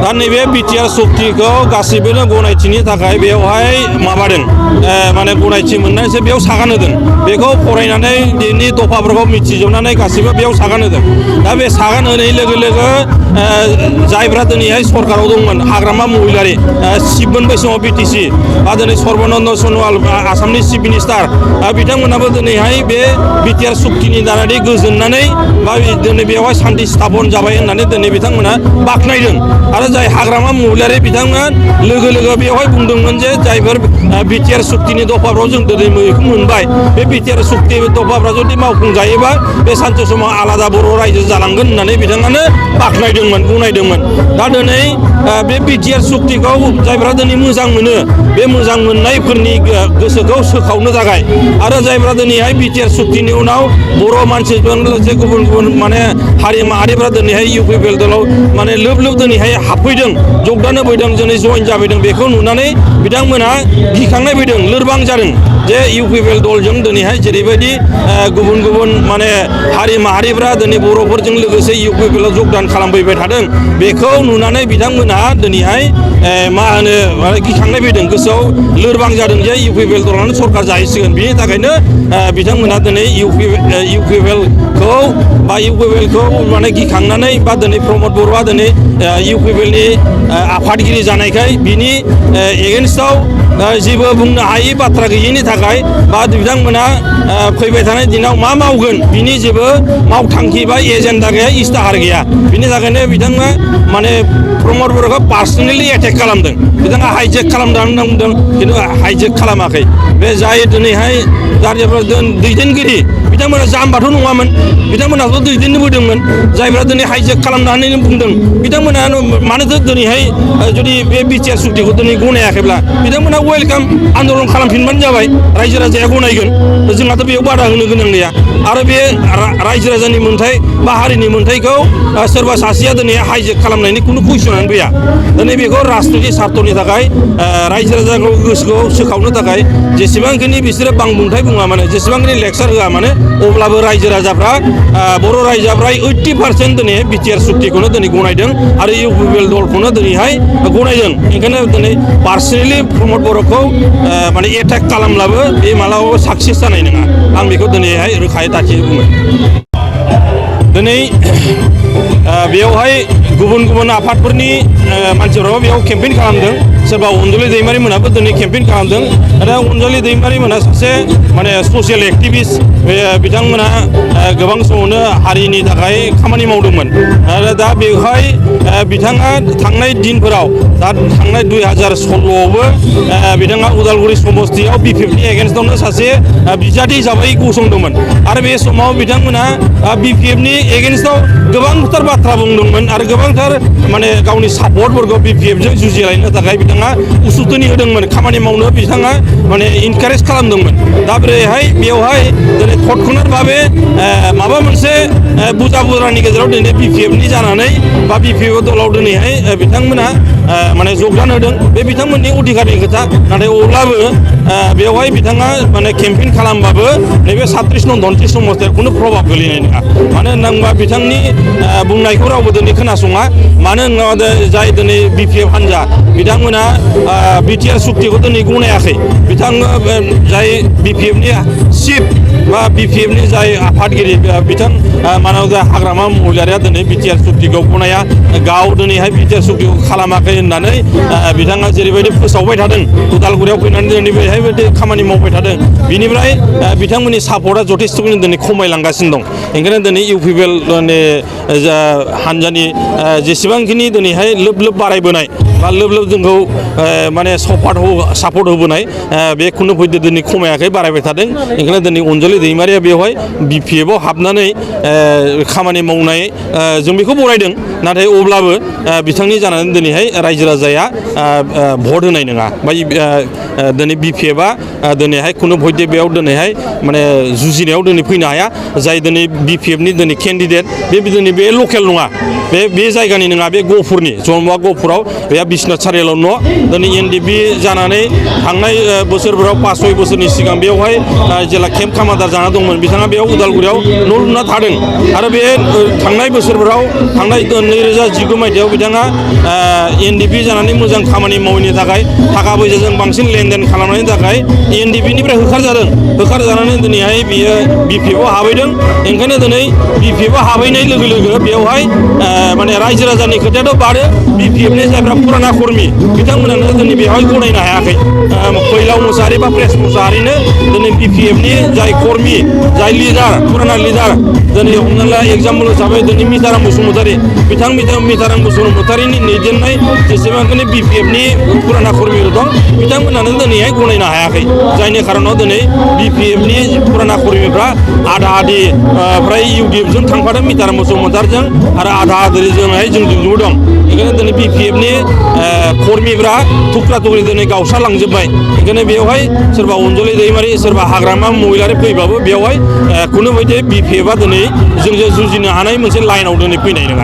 दा नैबे बिटिआर सक्तिखौ गासैबो गनायथिनि थाखाय बेवहाय माबादों माने गनायथि मोननानैसो बेयाव सागान होदों बेखौ फरायनानै दिनै दफाफोरखौ मिथिजोबनानै गासैबो बेयाव सागान होदों दा बे सागान होनाय लोगो लोगो जायफ्रा दिनैहाय सरकाराव दंमोन हाग्रामा महिलारि चिफमोन बै समाव बिटिसि बा दिनै सर्बानन्द सन'वाल आसामनि चिफ मिनिस्टार बिथांमोनाबो दिनैहाय बे बिटिआर सक्तिनि दारै गोजोननानै बा दिनै बेवहाय सान्थि स्थापन जाबाय होननानै दिनै बिथांमोना बाख्नायदों आरो जाय हाग्रामा महिलारि बिथांमोना लोगो लोगो बेवहाय बुंदोंमोन जे जायफोर बिटिआर सक्तिनि दफाफ्राव जों दिनै मैखौ मोनबाय बे बिटिआर सक्ति दफाफ्रा जुदि मावफुंजायोबा बे सानसे समाव आलादा बर' रायजो जालांगोन होननानै बिथाङानो बाख्नायदोंमोन बुंनायदोंमोन दा दिनै बे बिटिआर सक्तिखौ जायफ्रा दिनै मोजां मोनो बे मोजां मोननायफोरनि गोसोखौ सोखावनो थाखाय आरो जायफ्रा दिनैहाय बिटिआर सक्तिनि उनाव बर' मानसिजों लोगोसे गुबुन गुबुन माने हारि माहारिफ्रा दिनैहाय इउपिपिएल दलाव माने लोब लोब दिनैहाय हाबफैदों जगदान होफैदों दिनै जइन जाफैदों बेखौ नुनानै बिथांमोनहा गिखांनाय फैदों लोरबां जादों जे इउपिपिएल दलजों दिनैहाय जेरैबायदि गुबुन गुबुन माने हारि माहारिफ्रा दिनै बर'फोरजों लोगोसे इउपिपिएलाव जगदान खालामफैबाय थादों बेखौ नुनानै बिथांमोनहा दिनैहाय मा होनो गिखांनाय फैदों गोसोआव लोरबां जादों जे इउपिपिएल दलानो सरकार जाहैसिगोन बिनि थाखायनो बिथांमोनहा दिनै इउपिपिएलखौ माने गिखांनानै बा दिनै प्रमद बर'आ दिनै इउपिपिएलनि आफादगिरि जानायखाय बिनि एगेन्स्टआव जेबो बुंनो हायि बाथ्रा गैयिनि थाखाय बा बिथांमोना फैबाय थानाय दिनाव मा मावगोन बिनि जेबो मावथांखि बा एजेन्डा गैया इस्ताहार गैया बिनि थाखायनो बिथाङा माने प्रमद बर'खौ पार्सनेलि एटेक खालामदों बिथाङा हाइजेक खालामदों होनना बुंदों खिन्थु हाइजेक खालामाखै बे जाय दिनैहाय दैदेनगिरि बिथांमोना जाम्बाथ' नङामोन बिथांमोनाथ' दैदेनबोदोंमोन जायफ्रा दिनै हाइजेक खालामनानै बुंदों बिथांमोना मानोथो दिनैहाय जुदि बे बिटिआर सक्तिखौ दिनै गनायाखैब्ला बिथांमोना वेलकाम आन्दलन खालामफिनबानो जाबाय रायजो राजाया गनायगोन जोंहाथ' बेयाव बादा होनो गोनां गैया आरो बे रायजो राजानि मोन्थाय बा हारिनि मोन्थायखौ सोरबा सासेया दिनै हाइजेक खालामनायनि खुनु कुइसनानो फैया दिनै बेखौ राजनितिक स्वार्थनि थाखाय रायजो राजाखौ गोसोखौ सोखावनो थाखाय जेसेबांखिनि बिसोरो बांबुंथाय बुङा माने जेसेबांखिनि लेक्सार होआ माने अब्लाबो रायजो राजाफ्रा बर' रायजोफ्रा 80% दिनै बिटिआर सक्तिखौनो दिनै गनायदों आरो इउपिपिएल दलखौनो दिनैहाय गनायदों ओंखायनो दिनै पार्सनेलि प्रमद बर'खौ माने एटेक खालामब्लाबो बे मालाबाबो साक्सेस जानाय नङा आं बेखौ दिनैहाय रोखायै दाथियै बुङो दिनै बेवहाय गुबुन गुबुन आफादफोरनि मानसिफोराबो बेयाव केम्पेइन खालामदों सोरबा अनजलि दैमारि मोनाबो दिनै केम्पेइन खालामदों आरो अनजलि दैमारि मोना सासे माने ससियेल एक्टिभिस्ट बिथांमोना गोबां समावनो हारिनि थाखाय खामानि मावदोंमोन आरो दा बेवहाय बिथाङा थांनाय दिनफोराव दा थांनाय 2016आवबो बिथाङा उदालगुरि समस्तियाव बिपिएफनि एगेन्स्टआवनो सासे बिजाथि हिसाबै गसंदोंमोन आरो बे समाव बिथांमोना बिपिएफनि एगेन्स्टआव गोबांथार बाथ्रा बुंदोंमोन आरो गोबांथार माने गावनि सापर्टफोरखौ बिपिएफजों जुजिलायनो थाखाय बिथाङा उसुखथोनि होदोंमोन खामानि मावनो बिथाङा माने इनकारेज खालामदोंमोन दा बेहाय बेवहाय दिनै तत्क्षणात भाबे माबा मोनसे बुजा बुजानि गेजेराव दिनै बिपिएफनि जानानै बा बिपिएफ दलाव दिनैहाय बिथांमोना माने जगदान होदों बे बिथांमोननि अधिकारनि खोथा नाथाय अब्लाबो बेवहाय बिथाङा माने केम्पेइन खालामबाबो नैबे 36 नं 29 समस्तियाव खुनु प्रभाब गोलैनाय नङा मानो होनोबा बिथांनि बुंनायखौ रावबो दिनै खोनासङा मानो होनोबा जाय दिनै बिपिएफ हान्जा बिथांमोना बिटिआर सक्तिखौ दिनै गनायाखै बिथाङा जाय बिपिएफनि चिफ बा बिपिएफनि जाय आफादगिरि बिथां मानव हाग्रामा महिलारिया दिनै बिटिआर सक्तिखौ गनाया गाव दिनैहाय बिटिआर सक्तिखौ खालामाखै होननानै बिथाङा जेरैबायदि फोसावबाय थादों उदालगुरियाव फैनानै दिनै बेहायबायदि खामानि मावबाय थादों बिनिफ्राय बिथांमोननि सापर्टआ जथेस्थ'खिनि दिनै खमायलांगासिनो दं ओंखायनो दिनै इउपिपिएलनि हान्जानि जेसेबांखिनि दिनैहाय लोब लोब बारायबोनाय बा लोब लोब जोंखौ माने सापर्ट होबोनाय बे खुनु फैदो दिनै खमायाखै बारायबाय थादों ओंखायनो दिनै अनजलि दैमारिया बेवहाय बिपिएफआव हाबनानै खामानि मावनाय जों बेखौ बरायदों नाथाय अब्लाबो बिथांनि जानानै दिनैहाय रायजो राजाया भट होनाय नङा बा दिनै बिपिएफआ दिनैहाय खुनु भयदे बेयाव दिनैहाय माने जुजिनायाव दिनै फैनो हाया जाय दिनै बिपिएफनि दिनै केन्डिडेट बे दिनै बे लकेल नङा बे जायगानि नङा बे गहपुरनि जन्मआ गहपुराव बे बिश्वनाथ सारियालियाव न' दिनै एनडिएफबि जानानै थांनाय बोसोरफोराव 5-6 बोसोरनि सिगां बेवहाय जेला केम्प कामान्डार जाना दंमोन बिथाङा बेयाव उदालगुरियाव न' लुना थादों आरो बे थांनाय बोसोरफोराव थांनाय 2019 मायथाइयाव बिथाङा एनडिएफबि जानानै मोजां खामानि मावैनि थाखाय थाखा फैसाजों बांसिन लेनदेन खालामनायनि थाखाय एनडिएफबिनिफ्राय होखारजानानै दिनैहाय बियो बिपिएफआव हाबैदों ओंखायनो दिनै बिपिएफआव हाबैनाय लोगो लोगो बेवहाय माने रायजो राजानि खोथायाथ' बारो बिपिएफनि जायफ्रा फुराना कर्मि बिथांमोनानो दिनै बेवहाय गनायनो हायाखै फैलाव मुसाहारि बा प्रेस मुसाहारिनो दिनै बिपिएफनि जाय कर्मि जाय लिडार फुराना लिडार दिनै हमना ला एग्जाम्पल हिसाबै दिनै मिताराम बसुमतारी मिताराम बसुमतारीनि दैदेननाय जेसेबांखिनि बिपिएफनि फुराना कर्मिफोर दं बिथांमोनानो दिनैहाय गनायनो हायाखै जायनि खारनाव दिनै बिपिएफनि फुराना कर्मिफ्रा आधा आधि फ्राय इउडिएफजों थांफादों मिताराम बसुमतारीजों आरो आधा आधिजोंहाय जोंजों ज' दं बेखायनो दिनै बिपिएफनि कर्मिफ्रा थुख्रा थुख्रि दिनै गावस्रालांजोब्बाय ओंखायनो बेवहाय सोरबा अनजलि दैमारि सोरबा हाग्रामा महिलारि फैबाबो बेवहाय खुनु बायदि बिपिएफआ दिनै जोंजों जुजिनो हानाय मोनसे लाइनाव दिनै फैनाय नङा।